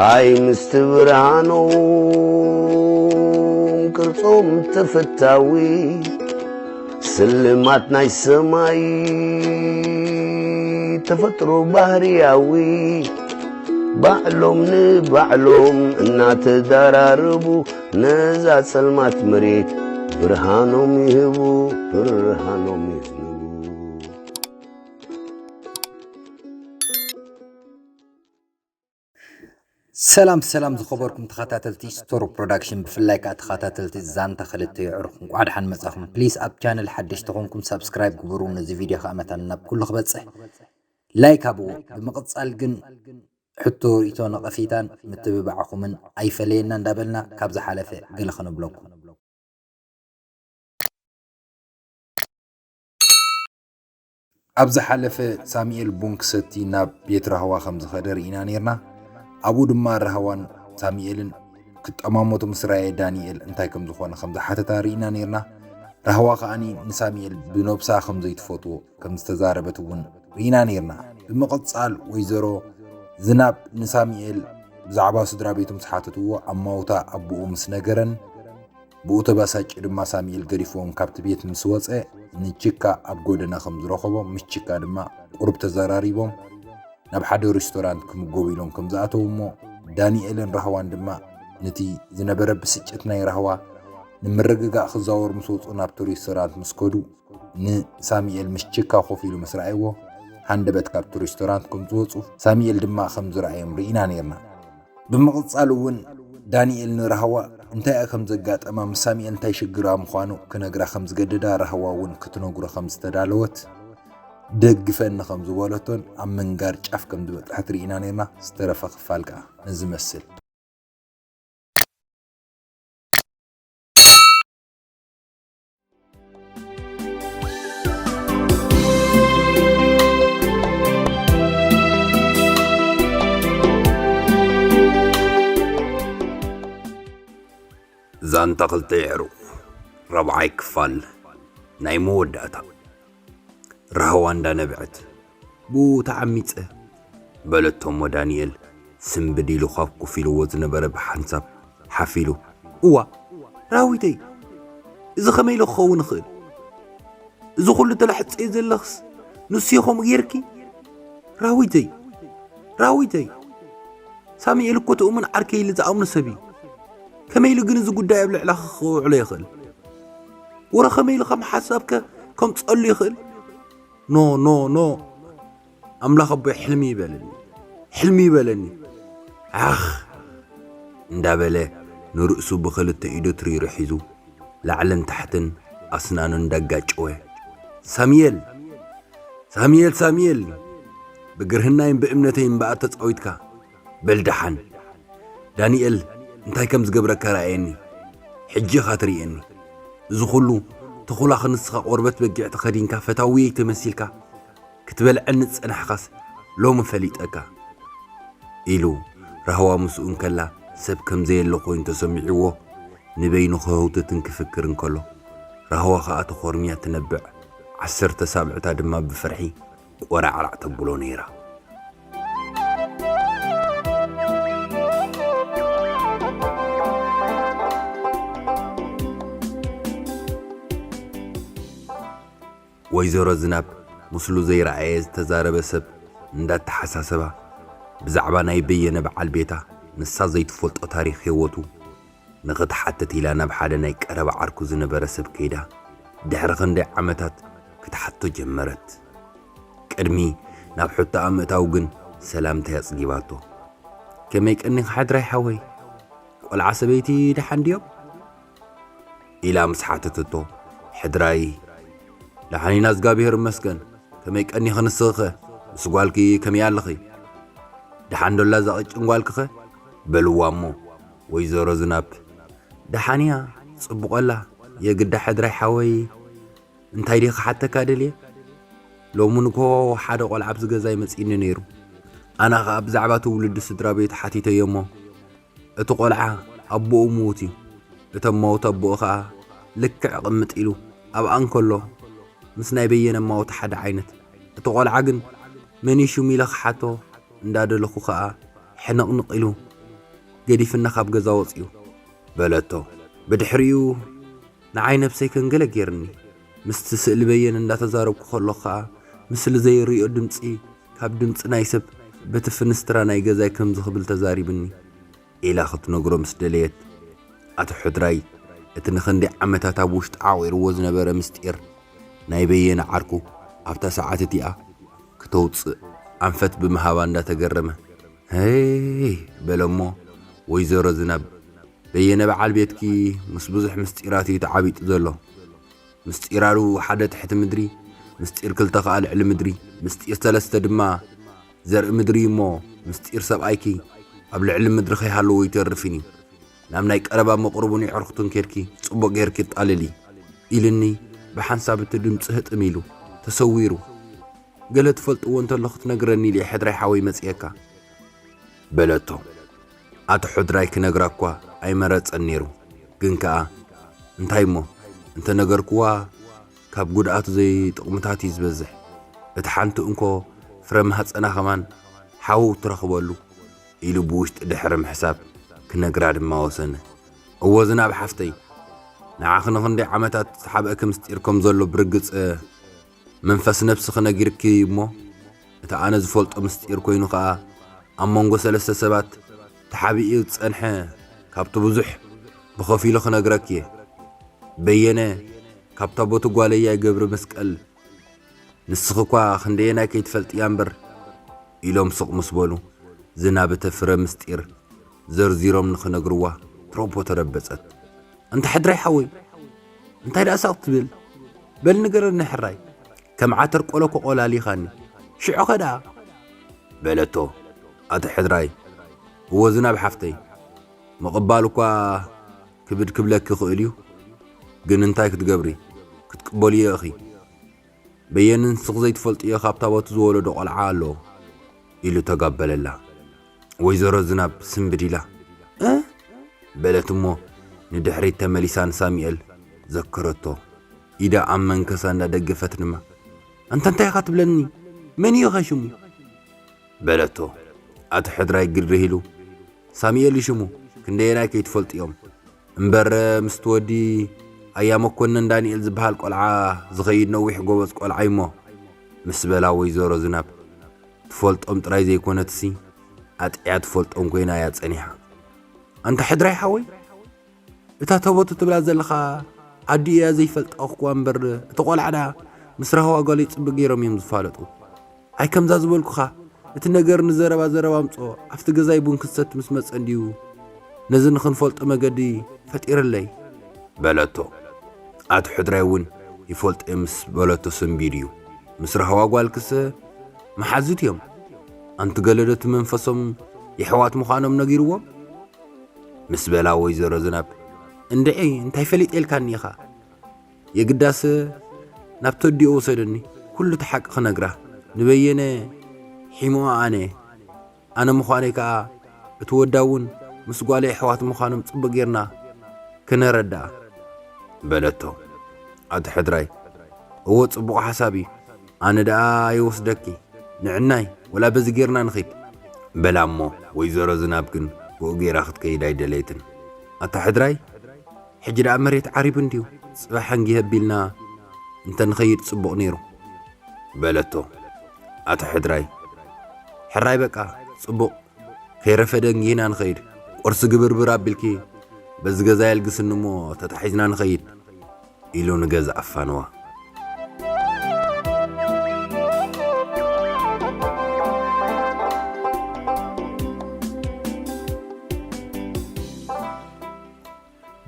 ኣይ ምስቲ ብርሃኖም ቅርጾም ተፈታዊ፣ ስልማት ናይ ሰማይ ተፈጥሮ ባህርያዊ፣ ባዕሎም ንባዕሎም እናተዳራረቡ፣ ነዛ ጸልማት መሬት ብርሃኖም ይህቡ፣ ብርሃኖም ይህቡ። ሰላም ሰላም ዝኸበርኩም ተኸታተልቲ ስቶር ፕሮዳክሽን፣ ብፍላይ ከዓ ተኸታተልቲ ዛንታ ክልተ የዕሩኽ፣ እንቋዕ ደሓን መጻኹም። ፕሊስ ኣብ ቻነል ሓደሽ ተኾንኩም ሳብስክራይብ ግበሩ፣ ነዚ ቪድዮ ከዓ መታን ናብ ኩሉ ክበጽሕ ላይክ ሃብዎ። ብምቕጻል ግን ሕቶ፣ ርእይቶ፣ ነቐፌታን ምትብባዕኹምን ኣይፈለየና እንዳበልና ካብ ዝሓለፈ ገለ ከነብለኩም። ኣብ ዝሓለፈ ሳሙኤል ቡን ክሰቲ ናብ ቤት ራህዋ ከም ዝኸደ ርኢና ነይርና። ኣብኡ ድማ ራህዋን ሳሙኤልን ክጠማመቱ ምስ ረኣየ ዳንኤል እንታይ ከም ዝኾነ ከም ዝሓተታ ርኢና ነይርና። ራህዋ ከኣኒ ንሳሙኤል ብነብሳ ከም ዘይትፈትዎ ከም ዝተዛረበት እውን ርኢና ነይርና። ብምቕጻል ወይዘሮ ዝናብ ንሳሙኤል ብዛዕባ ስድራ ቤቱ ምስ ሓተትዎ ኣማውታ ኣቦኡ ምስ ነገረን ብኡ ተባሳጭ ድማ ሳሙኤል ገዲፍዎም ካብቲ ቤት ምስ ወጸ ንቺካ ኣብ ጎደና ከም ዝረኸቦ ምስ ቺካ ድማ ቁሩብ ተዘራሪቦም ናብ ሓደ ሬስቶራንት ክምገቡ ኢሎም ከም ዝኣተዉ እሞ ዳንኤልን ራህዋን ድማ ነቲ ዝነበረ ብስጭት ናይ ራህዋ ንምርግጋእ ክዛወሩ ምስ ወፁ ናብቲ ሬስቶራንት ምስ ከዱ ንሳሙኤል ምስ ቺካ ኮፍ ኢሉ ምስ ረኣይዎ ሃንደበት ካብቲ ሬስቶራንት ከም ዝወፁ ሳሙኤል ድማ ከም ዝረኣዮም ርኢና ነይርና። ብምቕጻል እውን ዳንኤል ንራህዋ እንታይ እያ ከም ዘጋጠማ ምስ ሳሙኤል እንታይ ሽግራ ምዃኑ ክነግራ ከም ዝገደዳ ራህዋ እውን ክትነግሮ ከም ዝተዳለወት ደግፈኒ ከም ዝበለቶን ኣብ ምንጋር ጫፍ ከም ዝበጽሐት ርኢና ነርና። ዝተረፈ ክፋል ከኣ ንዝመስል። ዛንታ ክልተ የዕሩቕ ራብዓይ ክፋል ናይ መወዳእታ። ራህዋ እንዳነብዐት ብኡ ተዓሚጸ በለቶ እሞ ዳንኤል ስምብድ ኢሉ ካብ ኮፍ ኢልዎ ዝነበረ ብሓንሳብ ሓፍ ኢሉ፣ እዋ ራዊተይ፣ እዚ ከመይ ኢሉ ክኸውን ይኽእል? እዚ ኹሉ ተላሕጽዮ ዘለኽስ ንሱ እዩ ከምኡ ጌርኪ? ራዊተይ፣ ራዊተይ፣ ሳሙኤል እኮ እቲ እሙን ዓርከይ ኢሉ ዝኣምኖ ሰብ እዩ። ከመይ ኢሉ ግን እዚ ጉዳይ ኣብ ልዕላኺ ክውዕሎ ይኽእል? ወረ ከመይ ኢሉ ከም ሓሳብከ ከምጽኣሉ ይኽእል? ኖ ኖ ኖ፣ ኣምላኽ ኣቦይ ሕልሚ ይበለኒ፣ ሕልሚ ይበለኒ፣ ዓኽ እንዳበለ ንርእሱ ብኽልተ ኢዱ ትሪሩ ሒዙ ላዕልን ታሕትን ኣስናኑ እንዳጋጨወ፣ ሳሙኤል፣ ሳሙኤል፣ ሳሙኤል፣ ብግርህናይን ብእምነተይን እምበኣር ተጻዊትካ። በል ደሓን ዳንኤል እንታይ ከም ዝገብረካ ርኣየኒ። ሕጂ ኢኻ ትርእየኒ። እዚ ኹሉ ተኹላ ክንስኻ ቆርበት በጊዕ ተኸዲንካ ፈታውየይ ተመሲልካ ክትበልዐኒ ዝጸናሕካስ ሎሚ ፈሊጠካ ኢሉ ራህዋ ምስኡ እንከላ ሰብ ከም ዘየለ ኮይኑ ተሰሚዕዎ ንበይኑ ክህውትትን ክፍክርን ከሎ ራህዋ ኸኣ ተኾርምያ ትነብዕ ዓሰርተ ሳብዕታ ድማ ብፍርሒ ቆራዕራዕ ተብሎ ነይራ። ወይዘሮ ዝናብ ምስሉ ዘይረኣየ ዝተዛረበ ሰብ እንዳተሓሳሰባ ብዛዕባ ናይ በየነ በዓል ቤታ ንሳ ዘይትፈልጦ ታሪኽ ህይወቱ ንኽትሓትት ኢላ ናብ ሓደ ናይ ቀረባ ዓርኩ ዝነበረ ሰብ ከይዳ ድሕሪ ክንደይ ዓመታት ክትሓቶ ጀመረት። ቅድሚ ናብ ሕቶኣ ምእታው ግን ሰላምታ ኣጽጊባቶ። ከመይ ቀኒኻ ሕድራይ ሓወይ? ቆልዓ ሰበይቲ ደሓን ድዮም? ኢላ ምስ ሓተተቶ ሕድራይ ደሓን ኢና እዝጋብሄር እመስገን። ከመይ ቀኒኺ ንስኺኸ? ምስ ጓልኪ ከመይ ኣለኺ? ደሓን ዶ ኣላ እዛ ቀጭን ጓልኪኸ? በልዋ እሞ ወይዘሮ ዝናብ ደሓን እያ ጽቡቕ ኣላ። የግዳ ሕድራይ ሓወይ እንታይ ድየ ክሓተካ ደልየ? ሎሚ ንግሆ ሓደ ቆልዓ ኣብዚ ገዛይ መጺእኒ ነይሩ። ኣነ ኸኣ ብዛዕባ እቲ ውልዲ ስድራ ቤቱ ሓቲተዮ እሞ እቲ ቆልዓ ኣቦኡ ምዉት እዩ። እቲ ኣማውት ኣቦኡ ኸኣ ልክዕ ቅምጥ ኢሉ ኣብኣ እንከሎ ምስ ናይ በየነ ኣማውት ሓደ ዓይነት። እቲ ቆልዓ ግን መን እዩ ሽሙ ኢለ ክሓቶ እንዳደለኹ ኸኣ ሕንቕንቕ ኢሉ ገዲፍና ካብ ገዛ ወጽዩ በለቶ። ብድሕሪኡ ንዓይ ነብሰይ ከንገለ ጌርኒ። ምስቲ ስእሊ በየነ እንዳተዛረብኩ ከሎ ከኣ፣ ምስሊ ዘይርዮ ድምጺ ካብ ድምጺ ናይ ሰብ በቲ ፍንስትራ ናይ ገዛይ ከምዚ ክብል ተዛሪብኒ፣ ኢላ ክትነግሮ ምስ ደለየት፣ ኣቶ ሕድራይ እቲ ንኽንደይ ዓመታት ኣብ ውሽጡ ዓቒርዎ ዝነበረ ምስጢር ናይ በየነ ዓርኩ ኣብታ ሰዓት እቲኣ ክተውጽእ ኣንፈት ብምሃባ እንዳተገረመ፣ "ሄይ!" በለ'ሞ፣ "ወይዘሮ ዝናብ፣ በየነ በዓል ቤትኪ ምስ ብዙሕ ምስጢራት እዩ ተዓቢጡ ዘሎ። ምስጢር ኣሉ ሓደ ትሕቲ ምድሪ፣ ምስጢር ክልተ ከኣ ልዕሊ ምድሪ፣ ምስጢር ሰለስተ ድማ ዘርኢ ምድሪ እዩ እሞ፣ ምስጢር ሰብኣይኪ ኣብ ልዕሊ ምድሪ ከይሃለዎ ይተርፍን እዩ። ናብ ናይ ቀረባ መቕርቡን የዕርኽቱን ኬድኪ ጽቡቕ ጌርኪ ጣልሊ" ኢልኒ፣ ብሓንሳብ እቲ ድምጺ ህጥም ኢሉ ተሰዊሩ። "ገለ ትፈልጥዎ እንተሎ ክትነግረኒ ኢለ ሕድራይ ሓወይ መጽየካ" በለቶ። ኣቶ ሕድራይ ክነግራ እኳ ኣይመረጸን ነይሩ። ግን ከኣ፣ "እንታይ እሞ፣ እንተ ነገርክዋ፣ ካብ ጉድኣቱ ዘይጥቕምታት እዩ ዝበዝሕ። እቲ ሓንቲ እንኮ ፍረ ማህጸና ከማን ሓው ትረኽበሉ" ኢሉ ብውሽጢ ድሕሪ ምሕሳብ ክነግራ ድማ ወሰነ። "እዎ ዝናብ ሓፍተይ፣ ንዓኺ ንኽንደይ ዓመታት ዝተሓብአኪ ምስጢር ከም ዘሎ ብርግጽ መንፈስ ነብስኺ ነጊርኪ እሞ፣ እቲ ኣነ ዝፈልጦ ምስጢር ኮይኑ ኸኣ ኣብ መንጎ ሰለስተ ሰባት ተሓቢኡ ዝጸንሐ ካብቲ ብዙሕ ብኸፊሉ ክነግረኪ እየ። በየነ ካብታ ቦቲ ጓለያይ ገብረ መስቀል ንስኺ እኳ ክንደየናይ ከይትፈልጥያ እምበር" ኢሎም ስቕ ምስ በሉ፣ ዝናብ እቲ ፍረ ምስጢር ዘርዚሮም ንኽነግርዋ ትሮቦ ተረበጸት። "ኣንታ ሕድራይ ሓወይ፣ እንታይ ደኣ ሳቕ ትብል? በል ንገረኒ ሕራይ፣ ከም ዓተር ቆሎ ኮ ቆላሊኻኒ። ሽዑኸ ደኣ?" በለቶ። ኣቲ ሕድራይ፣ "እወ ዝናብ ሓፍተይ፣ ምቕባል እኳ ክብድ ክብለኪ ይኽእል እዩ፣ ግን እንታይ ክትገብሪ፣ ክትቅበልዮ ኢኺ። በየነ ንስኺ ዘይትፈልጥዮ ካብ ታቦቱ ዝወለዶ ቆልዓ ኣሎ" ኢሉ ተጋበለላ። ወይዘሮ ዝናብ ስንብድ ኢላ "እ?" በለት እሞ ንድሕሪት ተመሊሳ ንሳሚኤል ዘከረቶ። ኢዳ ኣብ መንከሳ እንዳደገፈት ድማ "ኣንታ እንታይ ኢኻ ትብለኒ? መን እዩ ኸ ሽሙ?" በለቶ። ኣቲ ሕድራይ ግርህ ኢሉ "ሳሚኤል እዩ ሽሙ፣ ክንደየናይ ከይትፈልጥዮም? እምበር ምስቲ ወዲ ኣያ መኮነን ዳንኤል ዝበሃል ቆልዓ ዝኸይድ ነዊሕ ጎበዝ ቆልዓ እዩሞ" ምስ በላ ወይዘሮ ዝናብ ትፈልጦም ጥራይ ዘይኮነትሲ ኣጥዕያ ትፈልጦም ኮይና እያ ጸኒሓ። "ኣንታ ሕድራይ ሓወይ፣ እታ ተቦቱ ትብላ ዘለኻ ኣዲ እያ ዘይፈልጣ እኳ እምበር እቲ ቆልዓ ደኣ ምስ ራህዋ ጓለይ ጽቡቕ ገይሮም እዮም ዝፋለጡ። ኣይ ከምዛ ዝበልኩኻ እቲ ነገር ንዘረባ ዘረባ ኣምጽኦ ኣብቲ ገዛይ ቡን ክሰቲ ምስ መጸ እንድዩ ነዚ ንኽንፈልጦ መገዲ ፈጢርለይ" በለቶ። ኣቲ ሕድራይ እውን "ይፈልጦ ምስ በለቶ ስንቢድ እዩ። ምስ ራህዋ ጓልክስ መሓዙት እዮም። ኣንቲ ገለዶ እቲ መንፈሶም የሕዋት ምዃኖም ነጊርዎም?" ምስ በላ ወይዘሮ ዝናብ "እንድዒ እንታይ ፈሊጠ ኢልካኒ ኢኻ? የግዳስ ናብ ተዲኦ ውሰደኒ፣ ኩሉ እቲ ሓቂ ክነግራ። ንበየነ ሒሞኣ ኣነ፣ ኣነ ምዃነይ ከኣ እቲ ወዳ እውን ምስ ጓለይ ኣሕዋት ምዃኖም ጽቡቕ ጌርና ክነረድኣ" በለቶ። ኣቲ ሕድራይ "እወ ጽቡቕ ሓሳብ እዩ፣ ኣነ ደኣ ይወስደኪ፣ ንዕናይ ወላ በዚ ጌርና ንኺድ" በላ እሞ ወይዘሮ ዝናብ ግን ብኡ ጌራ ክትከይድ ኣይደለየትን። ኣታ ሕድራይ ሕጂ ደኣ መሬት ዓሪቡ እንድዩ፣ ጽባሕ እንጊህ ኣቢልና እንተ ንኸይድ ጽቡቕ ነይሩ በለቶ። ኣቲ ሕድራይ "ሕራይ በቃ ጽቡቕ፣ ከይረፈደ እንጊህና ንኸይድ፣ ቁርሲ ግብርብር ኣቢልኪ በዚ ገዛ የልግስኒ እሞ ተታሒዝና ንኸይድ" ኢሉ ንገዛ ኣፋንዋ።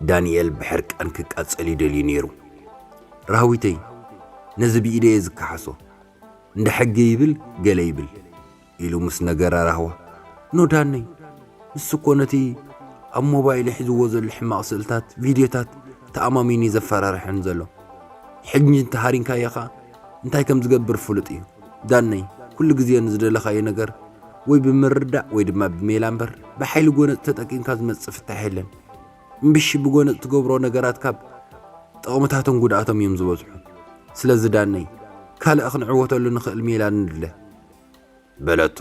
ዳንኤል ብሕርቃን ክቃጸል ይደልዩ ነይሩ። "ራህዊተይ፣ ነዚ ብኢደየ ዝከሓሶ፣ እንደ ሕጊ ይብል ገለ ይብል" ኢሉ ምስ ነገራ ራህዋ፣ "ኖ ዳነይ፣ ንሱ እኮ ነቲ ኣብ ሞባይሉ ሒዝዎ ዘሎ ሕማቕ ስእልታት፣ ቪድዮታት ተኣማሚኑ እዩ ዘፈራርሐኒ ዘሎ። ሕጂ እንተሃሪምካዮ ኸኣ እንታይ ከም ዝገብር ፍሉጥ እዩ። ዳነይ፣ ኩሉ ግዜ ንዝደለኻዮ ነገር ወይ ብምርዳእ ወይ ድማ ብሜላ እምበር ብሓይሊ ጎነጽ ተጠቂምካ ዝመጽእ ፍታሕ የለን። እምብሺ ብጎነጽ ትገብሮ ነገራት ካብ ጥቕምታቶም ጉድኣቶም እዮም ዝበዝሑ። ስለዚ ዳነይ፣ ካልእ ክንዕወተሉ ንኽእል ሜላ ንድለ" በለቶ።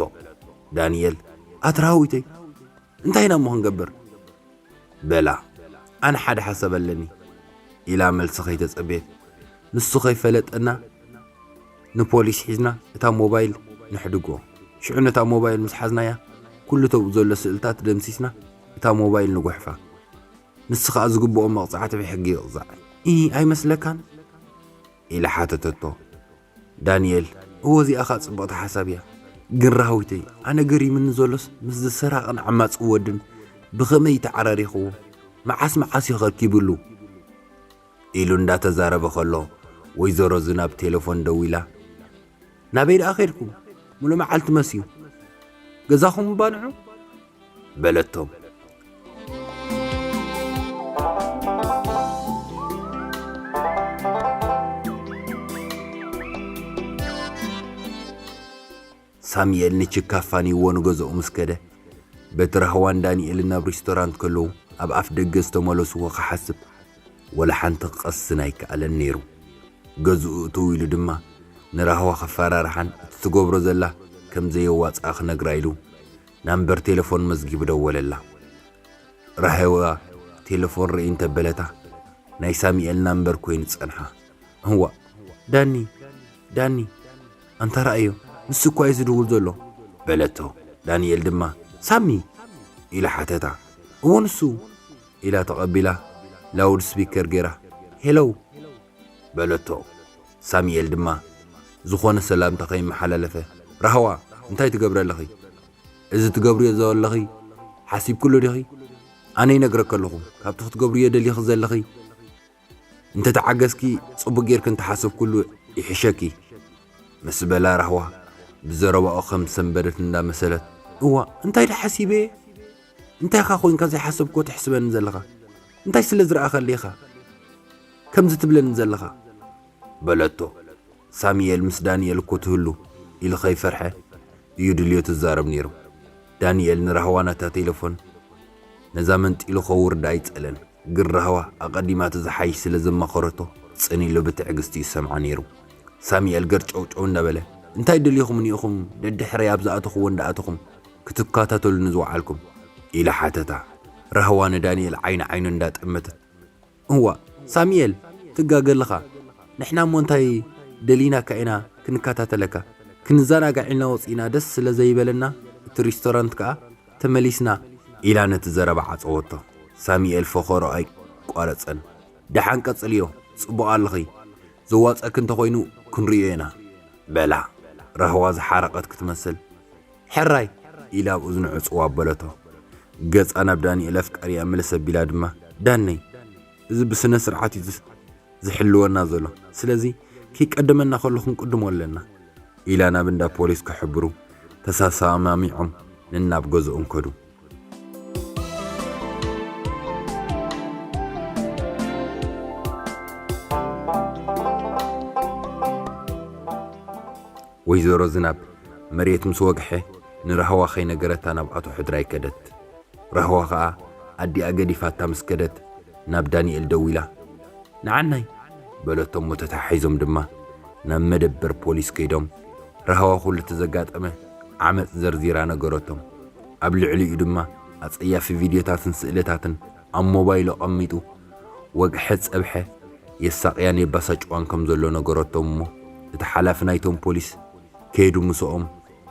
ዳንኤል፣ "ኣቲ ራህዊተይ፣ እንታይ ኢና እሞ ክንገብር? በላ፣ ኣነ ሓደ ሓሳብ ኣለኒ፣ ኢላ መልሲ ከይተጸበየት፣ ንሱ ከይፈለጠና ንፖሊስ ሒዝና እታ ሞባይል ነሕድጎ። ሽዑ ነታ ሞባይል ምስ ሓዝናያ፣ ኩሉ ተብኡ ዘሎ ስእልታት ደምሲስና እታ ሞባይል ንጉሕፋ። ንሱ ኸኣ ዝግብኦ መቕጻዕቲ ብሕጊ ይቕጻዕ። ኢ ኣይመስለካን? ኢላ ሓተተቶ። ዳንኤል፣ እወ እዚኣ ኸኣ ጽብቕቲ ሓሳብ እያ። ግን ራህዊተይ፣ ኣነ ገሪምኒ ዘሎስ ምስዚ ሰራቕን ዓማጺ ወድን ብኸመይ ተዓራሪኽዎ? መዓስ መዓስ እዩ ኸ ኪብሉ? ኢሉ እንዳተዛረበ ኸሎ፣ ወይዘሮ ዝናብ ቴሌፎን ደዊላ፣ ናበይ ደኣ ኸድኩም? ሙሉ መዓልቲ መስዩ። ገዛኹም እባ ንዑ? በለቶም። ሳሙኤል ንችካ ኣፋንይዎ ንገዝኡ ምስ ከደ፣ በቲ ራህዋን ዳንኤልን ናብ ሪስቶራንት ከለዉ ኣብ ኣፍ ደገ ዝተመለስዎ ክሓስብ ወላ ሓንቲ ክቐስን ኣይከኣለን ነይሩ። ገዝኡ እትው ኢሉ ድማ ንራህዋ ከፈራርሓን እቲ ትገብሮ ዘላ ከም ዘየዋጽኣ ክነግራ ኢሉ ናምበር ቴሌፎን መዝጊቡ ደወለላ። ራህዋ ቴሌፎን ርእይ እንተበለታ፣ ናይ ሳሙኤል ናምበር ኮይኑ ጸንሓ። "እዋ፣ ዳኒ፣ ዳኒ፣ ኣንታ ረኣዮ፣ ንሱ እኳ እዩ ዝድውል ዘሎ" በለቶ። ዳንኤል ድማ "ሳሚ" ኢላ ሓተታ። "እዎ ንሱ" ኢላ ተቐቢላ ላውድ ስፒከር ገይራ "ሄሎ" በለቶ። ሳሙኤል ድማ ዝኾነ ሰላምታ ከይመሓላለፈ "ራህዋ፣ እንታይ ትገብሪ ኣለኺ? እዚ ትገብርዮ ዘለኺ ሓሲብክሉ ዲኺ? ኣነ ይነግረኪ ኣለኹ፣ ካብቲ ክትገብርዮ ደሊኺ ዘለኺ እንተ ተዓገስኪ፣ ጽቡቕ ጌርኪ እንተሓሰብክሉ ይሕሸኪ" ምስ በላ ራህዋ ብዘረባኡ ከም ሰንበደት እንዳመሰለት "እዋ፣ እንታይ ደሓሲበ? እንታይ ኢኻ ኮይንካ ዘይሓሰብክዎ ትሕስበኒ ዘለኻ? እንታይ ስለ ዝረኣኸለይ ኢኻ ከምዚ ትብለኒ ዘለኻ?" በለቶ። ሳሙኤል ምስ ዳንኤል እኮ ትህሉ ኢሉ ከይፈርሐ እዩ ድልዮ ትዛረብ ነይሩ። ዳንኤል ንራህዋ ነታ ቴሌፎን ነዛ መንጢሉ ከውርዳ ኣይጸለን። ግን ራህዋ ኣቐዲማ እቲ ዝሓይሽ ስለ ዘማኸረቶ ጽን ኢሉ ብትዕግስቲ ይሰምዓ ነይሩ። ሳሙኤል ገርጨውጨው እንዳበለ "እንታይ ደሊኹም ኒኢኹም ደድሕረይ ኣብ ዝኣተኽዎ እንዳኣተኹም ክትከታተሉኒ ዝወዓልኩም?" ኢላ ሓተታ። ራህዋ ንዳንኤል ዓይኒ ዓይኑ እንዳጠመተት "እዋ፣ ሳሙኤል፣ ትጋገ ኣለኻ። ንሕና እሞ እንታይ ደሊናካ ኢና ክንከታተለካ? ክንዘናጋዕ ኢልና ወጺእና ደስ ስለ ዘይበለና፣ እቲ ሪስቶራንት ከኣ ተመሊስና" ኢላ ነቲ ዘረባ ዓጸወቶ። ሳሙኤል ፈኸሮ ኣይቋረጸን። "ደሓን ቀጽልዮ፣ ጽቡቕ ኣለኺ። ዘዋጸኪ እንተኾይኑ ክንርእዮ ኢና" በላ። ራህዋ ዝሓረቐት ክትመስል "ሕራይ" ኢላ ኣብ እዝኑ ዕጽዋ ኣበለቶ። ገጻ ናብ ዳንኤል ኣፍቃሪኣ ምልስ ኣቢላ ድማ "ዳነይ፣ እዚ ብስነ ስርዓት እዩ ዝስ-፣ ዝሕልወና ዘሎ። ስለዚ ከይቀደመና ከሎ ክንቅድሞ ኣለና" ኢላ ናብ እንዳ ፖሊስ ክሕብሩ ተሰማሚዖም ነናብ ገዝኦም ከዱ። ወይዘሮ ዝናብ መሬት ምስ ወግሐ ንራህዋ ከይነገረታ ናብ ኣቶ ሕድራይ ከደት። ራህዋ ኸኣ ኣዲኣ ገዲፋታ ምስ ከደት ናብ ዳንኤል ደዊላ "ንዓናይ" በለቶም። ተታሒዞም ድማ ናብ መደበር ፖሊስ ከይዶም ራህዋ ኩሉ እቲ ዘጋጠመ ዓመጽ ዘርዚራ ነገረቶም። ኣብ ልዕሊኡ ድማ ኣጸያፊ ቪድዮታትን ስእልታትን ኣብ ሞባይሉ ኣቐሚጡ ወግሐ ጸብሐ የሳቕያን የባሳጭዋን ከም ዘሎ ነገረቶም እሞ እቲ ሓላፊ ናይቶም ፖሊስ ከይዱ ምስኦም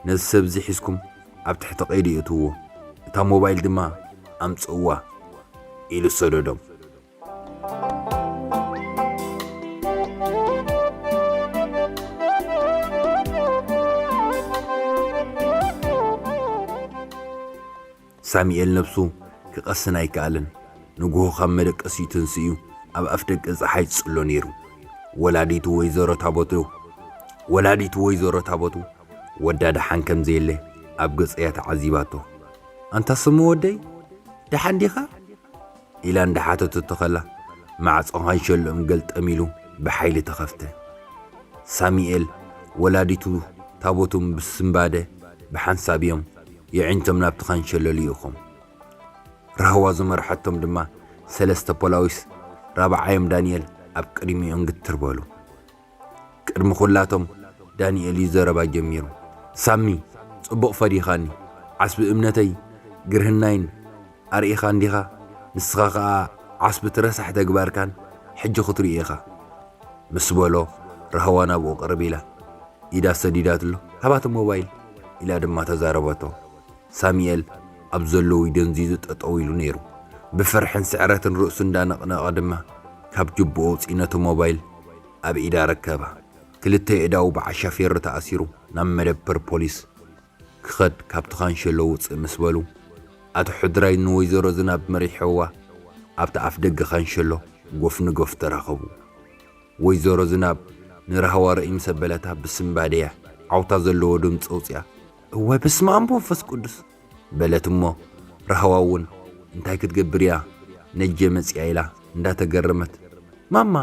"ነዚ ሰብ እዚ ሒዝኩም ኣብ ትሕቲ ቀይዲ እእትውዎ፣ እታ ሞባይል ድማ ኣምጽእዋ" ኢሉ ሰደዶም። ሳሙኤል ነብሱ ክቐስን ኣይከኣለን። ንግሆ ካብ መደቀሲኡ ተንሲኡ ኣብ ኣፍ ደገ ጸሓይ ጽሎ ነይሩ። ወላዲቱ ወይዘሮ ታቦቱ፣ ወላዲቱ ወይዘሮ ታቦቱ ወዳ ደሓን ከም ዘየለ ኣብ ገጸያ ተዓዚባቶ። "ኣንታ ስሙ ወደይ፣ ደሓን ዲኻ?" ኢላ እንዳሓተተቶ ከላ፣ ማዕጾ ካንሸሎኦም ገልጠም ኢሉ ብሓይሊ ተኸፍተ። ሳሙኤል፣ ወላዲቱ ታቦቱን ብስንባደ ብሓንሳብ እዮም የዒንቶም ናብቲ ካንሸሎ ልኢኾም። ራህዋ ዝመርሐቶም ድማ ሰለስተ ፖላዊስ ራብዓዮም ዳንኤል ኣብ ቅድሚኦም ግትር በሉ። ቅድሚ ኩላቶም ዳንኤል እዩ ዘረባ ጀሚሩ። "ሳሚ፣ ጽቡቕ ፈዲኻኒ። ዓስቢ እምነተይ ግርህናይን ኣርኢኻ እንዲኻ፣ ንስኻ ኸኣ ዓስቢ እቲ ረሳሕ ተግባርካን ሕጂ ክትሪኦ ኢኻ። ምስ በሎ፣ ራህዋ ናብኡ ቅርብ ኢላ ኢዳ ሰዲዳትሉ። ሃባቲ ሞባይል ኢላ ድማ ተዛረበቶ። ሳሙኤል ኣብ ዘለዉ ደንዚዙ ጠጠው ኢሉ ነይሩ። ብፍርሕን ስዕረትን ርእሱ እንዳነቕነቐ ድማ ካብ ጅብኡ ኣውፂኡ ነቲ ሞባይል ኣብ ኢዳ ረከባ። ክልተ የእዳዉ ብዓሻ ፌሮ ተኣሲሩ ናብ መደበር ፖሊስ ክኸድ ካብቲ ካንሸሎ ውፅእ ምስ በሉ፣ ኣቶ ሕድራይ ንወይዘሮ ዝናብ መሪሕዋ ኣብቲ ኣፍ ደገ ካንሸሎ ጎፍ ንጎፍ ተራኸቡ። ወይዘሮ ዝናብ ንራህዋ ርእይ ምስ ኣበለታ ብስምባደያ ዓውታ ዘለዎ ድምፂ ኣውፅኣ፣ "እዋይ በስመ ኣብ መንፈስ ቅዱስ!" በለት እሞ፣ ራህዋ እውን እንታይ ክትገብር እያ ነጀ መፂኣ ኢላ እንዳተገረመት፣ "ማማ፣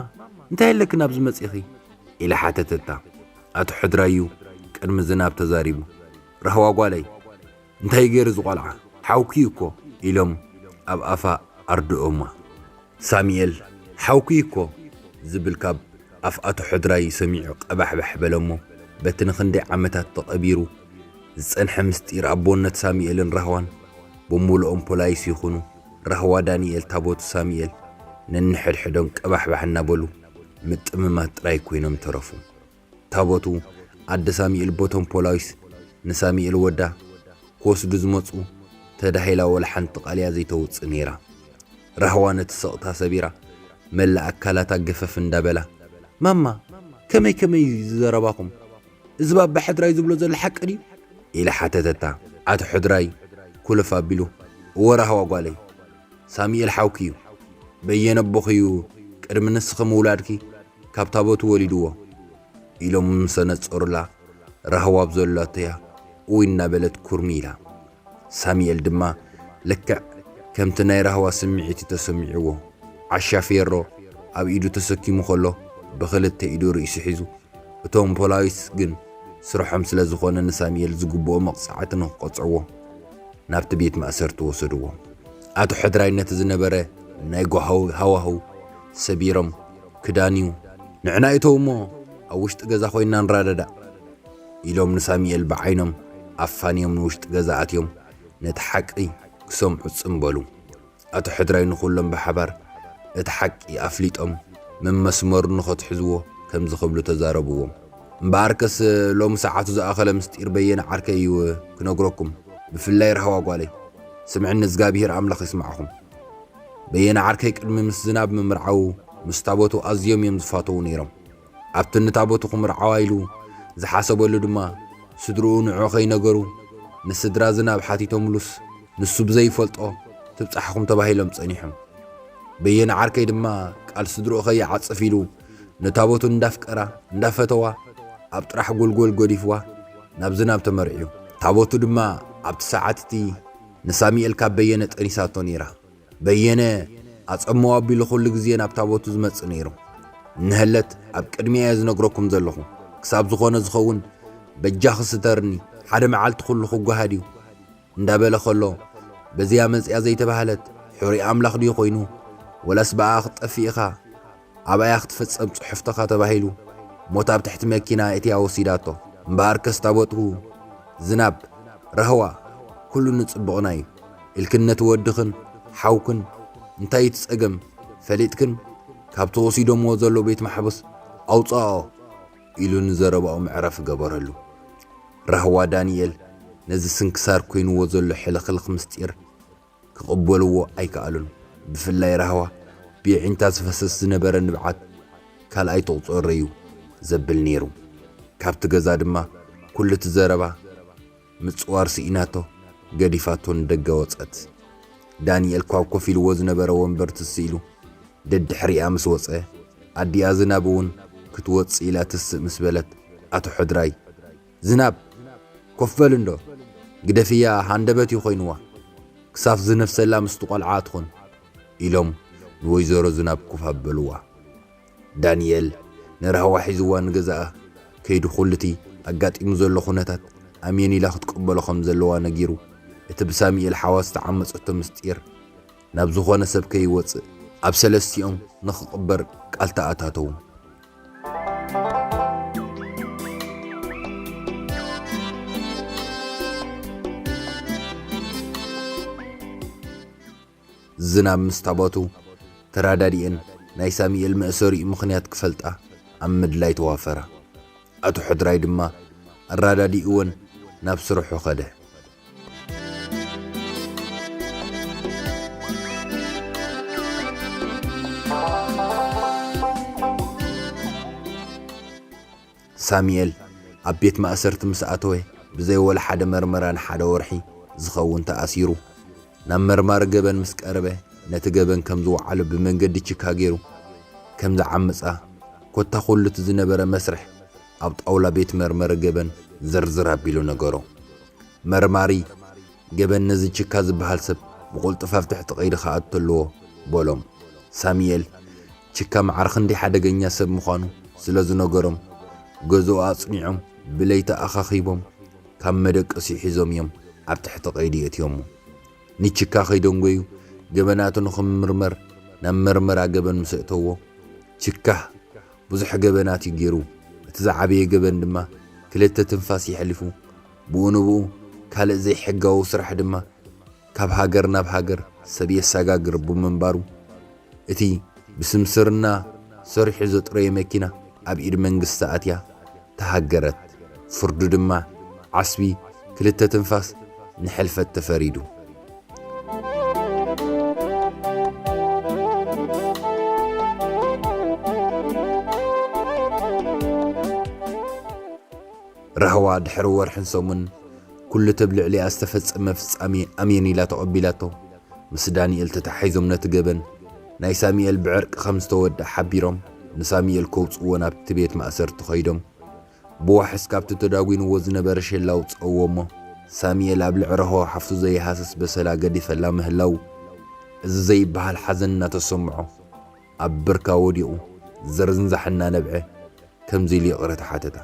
እንታይ ኣለክን ኣብዚ መፂኺ?" ኢላ ሓተተታ። ኣቶ ሕድራዩ ቅድሚ ዝናብ ተዛሪቡ፣ "ራህዋ ጓለይ፣ እንታይ ገይሩ እዚ ቆልዓ? ሓውኪ እዩ እኮ!" ኢሎም ኣብ ኣፋ ኣርድኦማ። ሳሙኤል፣ "ሓውኪ እኮ!" ዝብል ካብ ኣፍ ኣቶ ሕድራይ ሰሚዑ ቀባሕባሕ በለሞ፣ በቲ ንኽንደይ ዓመታት ተቐቢሩ ዝጸንሐ ምስጢር ኣቦነት ሳሙኤልን ራህዋን ብምሉኦም ፖላይስ ይኹኑ ራህዋ ዳንኤል ታቦቱ ሳሙኤል ነንሕድሕዶም ቀባሕባሕ እናበሉ ምጥምማት ጥራይ ኮይኖም ተረፉ። ታቦቱ ኣደ ሳሙኤል ቦቶም ፖላዊስ ንሳሙኤል ወዳ ክወስዱ ዝመጹ ተዳሂላ ወላ ሓንቲ ቃል እያ ዘይተውጽእ ነይራ። ራህዋ ነቲ ስቕታ ሰቢራ መላእ ኣካላታ ገፈፍ እንዳበላ፣ "ማማ፣ ከመይ ከመይ እዩ ዝዘረባኹም? እዚ ባባ ሕድራይ ዝብሎ ዘሎ ሓቂ ድዩ?" ኢላ ሓተተታ። ኣቶ ሕድራይ ኩልፍ ኣቢሉ፣ "እወ ራህዋ ጓለይ፣ ሳሙኤል ሓውኪ እዩ። በየነ ኣቦኺ እዩ ቅድሚ ንስኺ ምውላድኪ ካብ ታቦቱ ወሊድዎ" ኢሎም ምስ ኣነጸሩላ፣ ራህዋ ኣብ ዘላቶያ እውይ እናበለት ኩርሚ ኢላ። ሳሙኤል ድማ ልክዕ ከምቲ ናይ ራህዋ ስምዒት እዩ ተሰሚዕዎ። ዓሻ ፌሮ ኣብ ኢዱ ተሰኪሙ ከሎ ብኽልተ ኢዱ ርእሱ ሒዙ፣ እቶም ፖላዊስ ግን ስርሖም ስለ ዝኾነ ንሳሙኤል ዝግብኦ መቕጻዕቲ ንኽቐጽዕዎ ናብቲ ቤት ማእሰርቲ ወሰድዎ። ኣቶ ሕድራይ ነቲ ዝነበረ ናይ ጓሃው ሃዋህው ሰቢሮም፣ "ክዳንዩ ንዕና እተው እሞ ኣብ ውሽጢ ገዛ ኮይንና ንረዳዳእ" ኢሎም ንሳሙኤል ብዓይኖም ኣፋንዮም ንውሽጢ ገዛ ኣትዮም ነቲ ሓቂ ክሰምዑ ጽምበሉ። ኣቶ ሕድራይ ንኹሎም ብሓባር እቲ ሓቂ ኣፍሊጦም መመስመሩ ንኸትሕዝዎ ከምዚ ክብሉ ተዛረብዎም። "እምበኣርከስ ሎሚ ሰዓቱ ዝኣኸለ ምስጢር በየነ ዓርከይ እዩ ክነግረኩም፣ ብፍላይ ራህዋ ጓለይ። ስምዕኒ፣ እግዚኣብሄር ኣምላኽ ይስማዕኹም። በየነ ዓርከይ ቅድሚ ምስ ዝናብ ምምርዓዉ ምስ ታቦቱ ኣዝዮም እዮም ዝፋተዉ ነይሮም። ኣብቲ ንታቦቱ ክምርዓዋ ኢሉ ዝሓሰበሉ ድማ ስድርኡ ንዕኡ ከይነገሩ ንስድራ ዝናብ ሓቲቶምሉስ ንሱ ብዘይፈልጦ ትብጻሕኹም ተባሂሎም ጸኒሖም። በየነ ዓርከይ ድማ ቃል ስድርኡ ከይዓጽፍ ኢሉ ንታቦቱ እንዳፍቀራ እንዳፈተዋ ኣብ ጥራሕ ጎልጎል ገዲፍዋ ናብ ዝናብ ተመርዕዩ። ታቦቱ ድማ ኣብቲ ሰዓት እቲ ንሳሙኤል ካብ በየነ ጠኒሳቶ ነይራ። በየነ ኣጸምዋ ኣቢሉ ኩሉ ግዜ ናብ ታቦቱ ዝመጽእ ነይሩ። እንሀለት ኣብ ቅድሚያ እየ ዝነግረኩም ዘለኹ። ክሳብ ዝኾነ ዝኸውን በጃኺ ስተርኒ፣ ሓደ መዓልቲ ኩሉ ክጓሃድ እዩ እንዳበለ ከሎ፣ በዚያ መጽያ ዘይተባህለት፣ ሕሩይ ኣምላኽ ድዩ ኮይኑ? ወላስ ብኣኣ ክትጠፍእ ኢኻ? ኣብኣያ ክትፍጸም ጽሑፍትኻ ተባሂሉ፣ ሞት ኣብ ትሕቲ መኪና እትያ ወሲዳቶ። እምበኣርከስ ታቦቱ ዝናብ፣ ራህዋ፣ ኩሉ ንጽቡቕና እዩ ኢልክን ነቲ ወድኽን ሓውክን እንታይ እቲ ጸገም ፈሊጥክን፣ ካብቲ ወሲዶምዎ ዘለዉ ቤት ማሕቡስ ኣውጽኣኦ ኢሉ ንዘረባኡ መዕረፊ ገበረሉ። ራህዋ ዳንኤል ነዚ ስንክሳር ኮይንዎ ዘሎ ሕልኽልኽ ምስጢር ክቕበልዎ ኣይከኣሉን። ብፍላይ ራህዋ ብየዒንታ ዝፈስስ ዝነበረ ንብዓት ካልኣይ ተቑጸሮ እዩ ዘብል ነይሩ። ካብቲ ገዛ ድማ ኩሉ እቲ ዘረባ ምጽዋር ስኢናቶ ገዲፋቶ ንደገ ወጸት። ዳንኤል ካብ ኮፍ ኢልዎ ዝነበረ ወንበር ትስ ኢሉ ደድሕሪኣ ምስ ወጸ፣ ኣዲኣ ዝናብ እውን ክትወጽእ ኢላ ትስእ ምስ በለት፣ ኣቶ ሕድራይ፣ "ዝናብ፣ ኮፍ በል እንዶ፣ ግደፍያ ሃንደበት እዩ ኮይንዋ፣ ክሳብ ዝነፍሰላ ምስቲ ቆልዓ ትኹን" ኢሎም ንወይዘሮ ዝናብ ኮፍ ኣበልዋ። ዳንኤል ንራህዋ ሒዝዋ ንገዛኣ ከይዱ ኩሉቲ ኣጋጢሙ ዘሎ ኩነታት ኣሜን ኢላ ክትቅበሎ ከም ዘለዋ ነጊሩ፣ እቲ ብሳሙኤል ሓዋ ዝተዓመጸቶ ምስጢር ናብ ዝኾነ ሰብ ከይወጽእ ኣብ ሰለስቲኦም ንኽቕበር ቃል ተኣታተዉ። ዝናብ ምስታባቱ ተራዳዲኤን ናይ ሳሚኤል መእሰሪኡ ምኽንያት ክፈልጣ ኣብ ምድላይ ተዋፈራ። ኣቶ ሕድራይ ድማ ኣራዳዲእወን ናብ ስርሑ ኸደ። ሳሚኤል ኣብ ቤት ማእሰርቲ ምስ ኣተወ ብዘይ ወላ ሓደ መርመራ ንሓደ ወርሒ ዝኸውን ተኣሲሩ። ናብ መርማሪ ገበን ምስ ቀረበ ነቲ ገበን ከም ዝወዓሎ ብመንገዲ ችካ ገይሩ ከም ዝዓምጻ ኮታ ኩሉ እቲ ዝነበረ መስርሕ ኣብ ጣውላ ቤት መርመሪ ገበን ዝርዝር ኣቢሉ ነገሮ። መርማሪ ገበን ነዚ ችካ ዝበሃል ሰብ ብቕልጡፍ ኣብ ትሕቲ ቀይዲ ክኣቱ ኣለዎ በሎም። ሳሚኤል ችካ ማዕረ ክንደይ ሓደገኛ ሰብ ምዃኑ ስለ ዝነገሮም ገዝኡ ኣጽኒዖም ብለይቲ ኣኻኺቦም ካብ መደቀሲኡ ሒዞም እዮም ኣብ ትሕቲ ቀይዲ የእትዮሞ። ንችካ ከይደንጎዩ ገበናቱ ንኽምርመር ናብ መርመራ ገበን ምስ እተዎ ችካ ብዙሕ ገበናት እዩ ገይሩ። እቲ ዝዓበየ ገበን ድማ ክልተ ትንፋስ የሕሊፉ። ብኡ ንብኡ ካልእ ዘይሕጋዊ ስራሕ ድማ ካብ ሃገር ናብ ሃገር ሰብ የሰጋግር ብምንባሩ እቲ ብስምስርና ሰሪሑ ዘጥረየ መኪና ኣብ ኢድ መንግስቲ ኣትያ ተሃገረት። ፍርዱ ድማ ዓስቢ ክልተ ትንፋስ ንሕልፈት ተፈሪዱ። ራህዋ ድሕሪ ወርሕን ሰሙን ኩሉ ተብ ልዕሊኣ ዝተፈጸመ ፍጻሜ ኣሜን ኢላ ተቐቢላቶ። ምስ ዳንኤል ተታሒዞም ነቲ ገበን ናይ ሳሚኤል ብዕርቂ ከም ዝተወድኣ ሓቢሮም ንሳሚኤል ከውጽእዎ ናብቲ ቤት ማእሰርቲ ኸይዶም። ብዋሕስ ካብቲ ተዳጒንዎ ዝነበረ ሸላ ኣውጽእዎ እሞ ሳሚኤል ኣብ ልዕሊ ራህዋ ሓፍቱ ዘይሃስስ በሰላ ገዲፈላ ምህላው እዚ ዘይበሃል ሓዘን እናተሰምዖ ኣብ ብርካ ወዲቑ ዘርንዛሕ እናነብዐ ከምዚ ኢሉ ይቕረታ ሓተታ።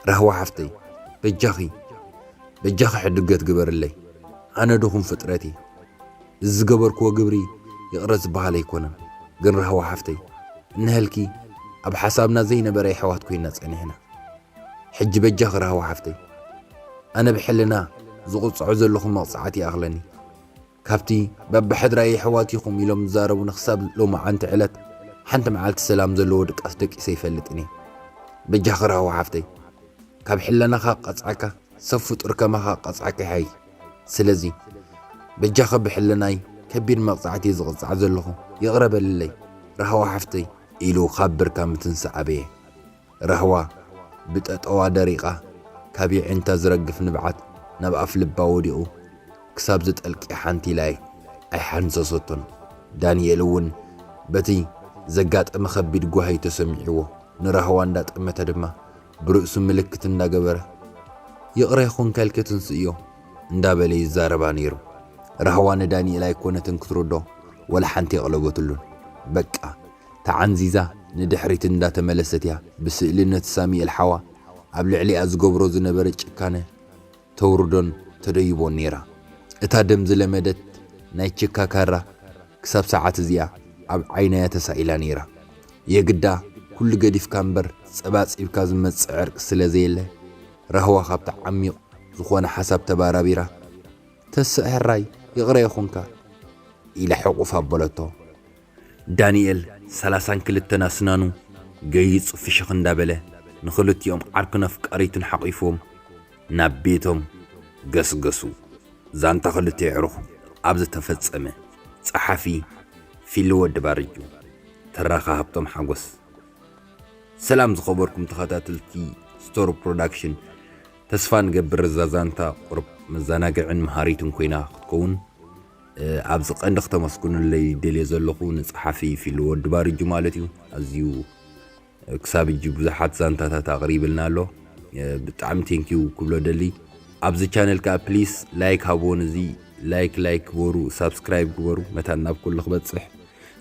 ራህዋ ሓፍተይ፣ በጃኺ፣ በጃኺ ሕድገት ግበርለይ። ኣነ ድኹም ፍጥረት እየ። እዚ ዝገበርክዎ ግብሪ ይቕረ ዝበሃል ኣይኮነን። ግን ራህዋ ሓፍተይ፣ እነሀልኪ ኣብ ሓሳብና ዘይነበረ የሕዋት ኮይና ጸኒሕና። ሕጂ በጃኺ ራህዋ ሓፍተይ፣ ኣነ ብሕልና ዝቕጽዖ ዘለኹ መቕጻዕቲ ይኣኽለኒ። ካብቲ በብሕድራይ የሕዋት ኢኹም ኢሎም ዝዛረቡኒ ክሳብ ሎማዓንቲ ዕለት ሓንቲ መዓልቲ ሰላም ዘለዎ ድቃስ ደቂሰ ኣይፈልጥን እየ። በጃኺ ራህዋ ሓፍተይ፣ ካብ ሕለናኻ ቀጽዓካ ሰብ ፍጡር ከማኻ ቀጽዓካ ይሓይ። ስለዚ በጃኺ ብሕልናይ ከቢድ መቕጻዕቲ እየ ዝቕጻዕ ዘለኹ፣ ይቕረ በልለይ ራህዋ ሓፍተይ ኢሉ ካብ ብርካ ምትንሳእ ኣበየ። ራህዋ ብጠጠዋ ደሪቓ ካብ የዒንታ ዝረግፍ ንብዓት ናብ ኣፍ ልባ ወዲቑ ክሳብ ዝጠልቂ ሓንቲ ኢላ ኣይሓንሰሰቶን። ዳንኤል እውን በቲ ዘጋጠመ ከቢድ ጓሂ ተሰሚዕዎ ንራህዋ እንዳጠመተ ድማ ብርእሱ ምልክት እንዳገበረ ይቕረ ይኹን ከልኪ ትንስእዮ እንዳበለ ይዛረባ ነይሩ። ራህዋ ንዳንኤል ኣይኮነትን ክትርዶ ወላ ሓንቲ የቕለበትሉን። በቃ ተዓንዚዛ ንድሕሪት እንዳተመለሰት እያ ብስእሊ ነቲ ሳሚኤል ሓዋ ኣብ ልዕሊኣ ዝገብሮ ዝነበረ ጭካነ ተውርዶን ተደይቦን ነይራ። እታ ደም ዝለመደት ናይ ችካ ካራ ክሳብ ሰዓት እዚኣ ኣብ ዓይናያ ተሳኢላ ነይራ። የግዳ ኩሉ ገዲፍካ እምበር ጸባጺብካ ዝመጽእ ዕርቂ ስለ ዘየለ ራህዋ ካብቲ ዓሚቕ ዝኾነ ሓሳብ ተባራቢራ ተስእ ሕራይ ይቕረ ይኹንካ ኢላ ሕቑፍ ኣበለቶ። ዳንኤል ሰላሳን ክልተን ኣስናኑ ገይጹ ፍሽኽ እንዳበለ ንኽልቲኦም ዓርክን ኣፍቃሪቱን ሓቒፍዎም ናብ ቤቶም ገስገሱ። ዛንታ ክልተ የዕሩኽ ኣብ ዝተፈጸመ። ጸሓፊ ፊሊ ወዲ ባርጁ። ተራኻ ሃብቶም ሓጎስ። ሰላም ዝኸበርኩም ተኸታተልቲ ስቶር ፕሮዳክሽን፣ ተስፋ ንገብር እዛ ዛንታ ቁሩብ መዘናግዕን መሃሪትን ኮይና ክትከውን ኣብዚ ቀንዲ ክተመስግኑለይ ደልየ ዘለኹ ንጸሓፊ ፊሉ ወዲ ባርጁ ማለት እዩ። ኣዝዩ ክሳብ እጂ ብዙሓት ዛንታታት ኣቕሪብልና ኣሎ። ብጣዕሚ ቴንኪዩ ክብሎ ደሊ። ኣብዚ ቻነል ከኣ ፕሊስ ላይክ ሃብዎ፣ ነዚ ላይክ ላይክ ግበሩ፣ ሳብስክራይብ ግበሩ፣ መታን ናብ ኩሉ ክበጽሕ።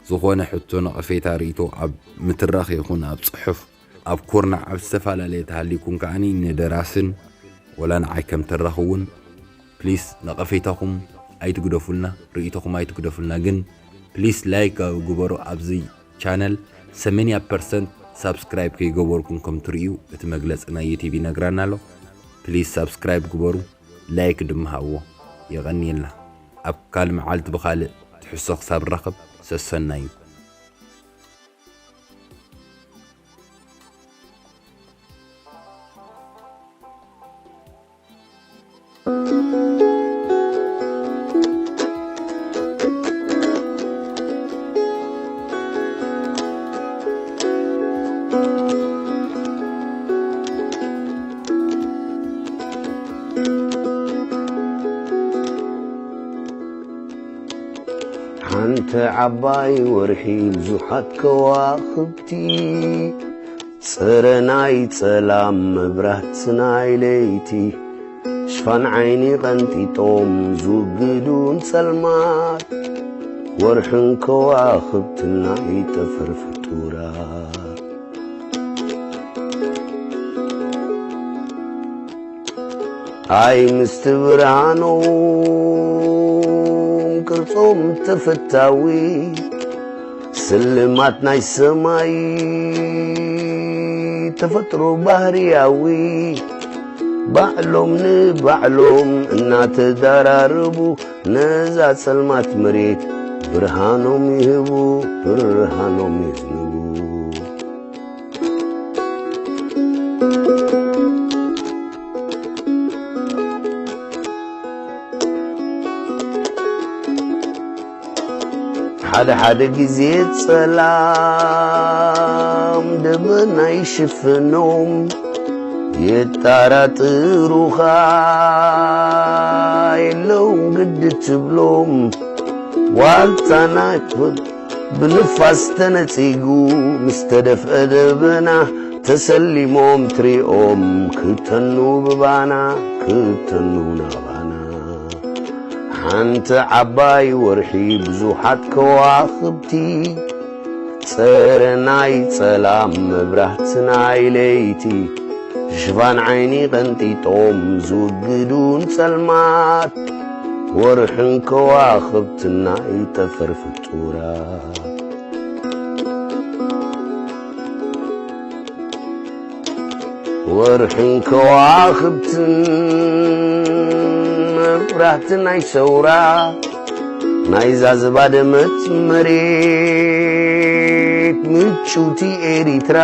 ዝኾነ ሕቶ፣ ነቐፌታ፣ ርእይቶ ኣብ ምትራኽ ይኹን ኣብ ጽሑፍ ኣብ ኮርና ኣብ ዝተፈላለየ ተሃሊኩም ከዓኒ ንደራስን ወላ ንዓይ ከም ተራኽውን ፕሊስ ነቐፌታኹም ኣይትግደፉልና፣ ርእይቶኹም ኣይትግደፉልና። ግን ፕሊስ ላይክ ግበሩ። ኣብዚ ቻነል ሰማንያ ፐርሰንት ሳብስክራይብ ከይገበርኩም ከም ትርእዩ እቲ መግለጺ ናይ ዩቲብ ይነግራና ኣሎ። ፕሊስ ሳብስክራይብ ግበሩ፣ ላይክ ድማ ሃብዎ። የቐንየልና። ኣብ ካልእ መዓልቲ ብኻልእ ርሑስ ክሳብ ንራኸብ ሰሰናዩ። ሓንቲ ዓባይ ወርሒ ብዙሓት ከዋኽብቲ፣ ጽረ ናይ ጸላም መብራት ናይ ለይቲ፣ ሽፋን ዓይኒ ቀንጢጦም ዝውግዱን ጸልማት፣ ወርሕን ከዋኽብትን ናይ ጠፈር ፍጡራት። ኣይ ምስቲ ብርሃኖም ቅርጾም ተፈታዊ፣ ስልማት ናይ ሰማይ ተፈጥሮ ባህርያዊ፣ ባዕሎም ንባዕሎም እናተዳራረቡ፣ ነዛ ጸልማት መሬት ብርሃኖም ይህቡ፣ ብርሃኖም የዝንቡ። ሓደ ሓደ ግዜ ጸላም ደበና ይሽፍኖም፣ የጣራጥሩኻ የለውን ግዲ ትብሎም። ዋልታ ናይ ብንፋስ ተነጺጉ ምስ ተደፍአ ደበና፣ ተሰሊሞም ትሪኦም ክተኑ ብባና፣ ክተኑ ናባና። ሓንቲ ዓባይ ወርሒ ብዙሓት ከዋኽብቲ፣ ጸረ ናይ ጸላም መብራህቲ ናይ ለይቲ፣ ሽፋን ዓይኒ ቀንጢጦም ዝውግዱን ጸልማት፣ ወርሕን ከዋኽብትን ናይ ጠፈር ፍጡራት። ወርሕን ከዋኽብትን መብራህቲ ናይ ሰውራ፣ ናይዛ ዝባደመት መሬት ምጭውቲ ኤሪትራ፣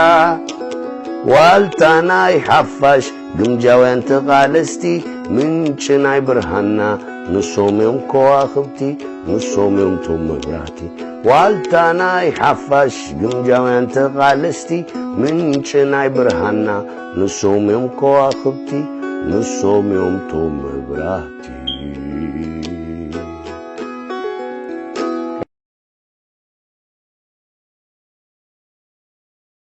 ዋልታ ናይ ሓፋሽ ግምጃውያን ተቓለስቲ፣ ምንጪ ናይ ብርሃንና ንሶም እዮም ከዋኽብቲ፣ ንሶም እዮም ቶም መብራህቲ። ዋልታ ናይ ሓፋሽ ግምጃውያን ተቓለስቲ፣ ምንጪ ናይ ብርሃንና ንሶም እዮም ከዋኽብቲ፣ ንሶም እዮም ቶም መብራህቲ።